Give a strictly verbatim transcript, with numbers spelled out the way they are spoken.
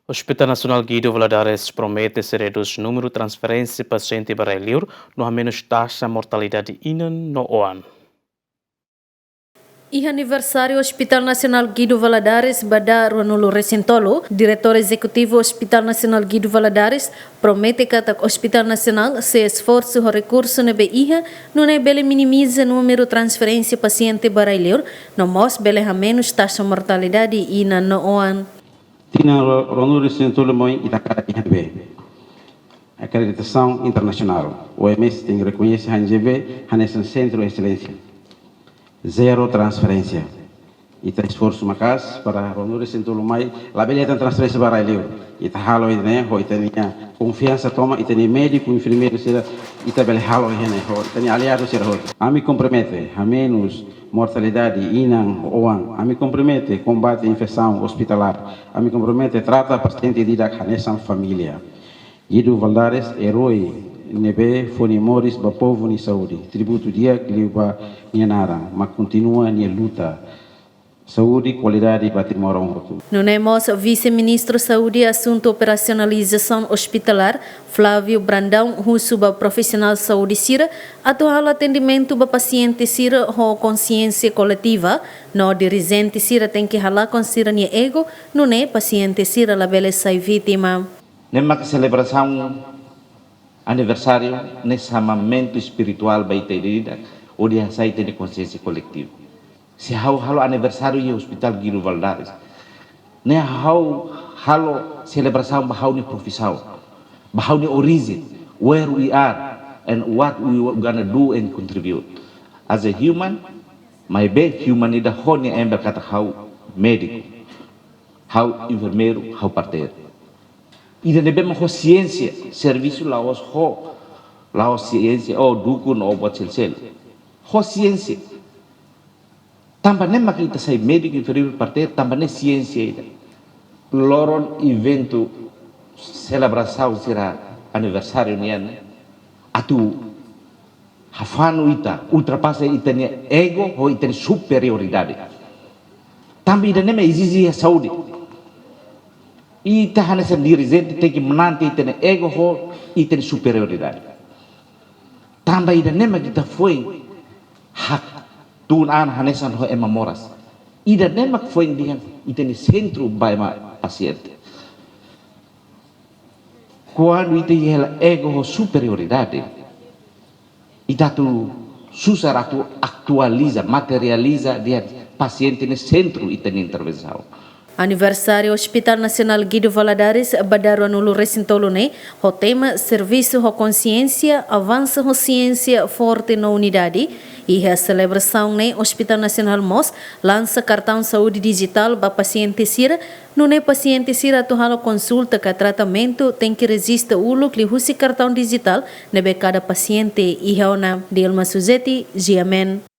Hospital Nasionál Guido Valadares promete sei redús númeru transferénsia pasiente ba rai-liur no hamenus taxa mortalidade inan no oan. Iha aniversáriu Hospital Nasionál Guido Valadares ba dala ruanulu-resin-tolu, Diretór Ezekutivu Hospital Nasionál Guido Valadares promete katak Hospital Nasionál sei esforsu ho rekursu ne'ebé iha, nune'e bele minimiza númeru transferénsia pasiente ba rai-liur, no mós bele hamenus taxa mortalidade inan no oan. Tinan ro-, ruanulu-resin-tolu mai ita hakarak iha ne'ebé akreditasaun internasionál. O M S tenke rekoñese H N G V hanesan sentru eselénsia. Zero transferénsia. Ita esforsu maka'as para ruanulu-resin-tolu mai labele hetan transferénsia ba rai-liur. Ita halo ida-ne'e ho ita-nia konfiansa tomak, ita-nia médiku, enfermeiru sira, ita bele halo iha ne'e ho ita-nia aliadu sira hotu. Ami kompromete hamenus mortalidade inan oan. Ami kompromete kombate infesaun ospitalár. Ami kompromete trata pasiente ida hanesan família. Guido Valadares erói ne'ebé fó nia moris ba povu nia saúde. Tributu di'ak liu ba nia naran, mak kontinua nia luta. Saúde, kualidade ba timoroan hotu. Nune'e mós Vise-Ministru Saúde Asuntu Operasionalizasaun Ospitalár, Flávio Brandão, husu ba profisionál saúde sira atu halo atendimentu ba pasiente sira ho konsiénsia koletiva, no dirijente sira tenke halakon sira-nia ego, nune'e pasiente sira labele sai vítima. Ne'e mak selebrasaun aniversáriu ne'e xamamentu espirituál ba ita ida-idak, hodi hasai ita-nia konsiénsia koletivu. Se ha'u halo aniversáriu iha Hospital Guido Valadares, ne'e ha'u halo selebrasaun ba ha'u-nia profisaun, ba ha'u-nia orijen, where we are and what we gonna do and contribute as a human, maibé human ida ho nia embel katak ha'u médiku, ha'u enfermeiru, ha'u parteiru. Ida ne'ebé mak ho siénsia, servisu la'ós ho, la'ós siénsia, oh, dukun, oh, buat sel-sel. Ho siénsia. Tanba ne'e mak ita sai médiku, enfermeiru, parteiru, tanba ne'e siénsia ida. Loron eventu selebrasaun sira aniversáriu nian, atu hafanu ita, ultrapasa ita-nia ego ho ita-nia superioridade. Tanba ida-ne'e mak ezije iha saúde. Ita hanesan dirijente tenke manán tiha ita-nia ego ho ita-nia superioridade. Tanba ida-ne'e mak ita foin haktuun an hanesan ho ema moras. Ida-ne'e mak foin dehan ita-nia sentru ba ema pasiente. Kuandu ita iha hela ego ho superioridade, ita atu susar atu atualiza, materializa dehan pasiente ne'e sentru ita-nia intervensaun. Aniversáriu Hospital Nasionál Guido Valadares ba dala ruanulu-resin-tolu ne'e ho tema Servisu ho Konsiénsia, Avansa ho Siénsia, Forte no Unidade. Iha selebrasaun ne'e Hospital Nasionál mós lansa kartaun saúde dijitál ba pasiente sira, nune'e pasiente sira atu halo konsulta ka tratamentu tenke rejista uluk liuhusi kartaun dijitál ne'ebé kada pasiente iha ona. Dilma Suzeti, G M N.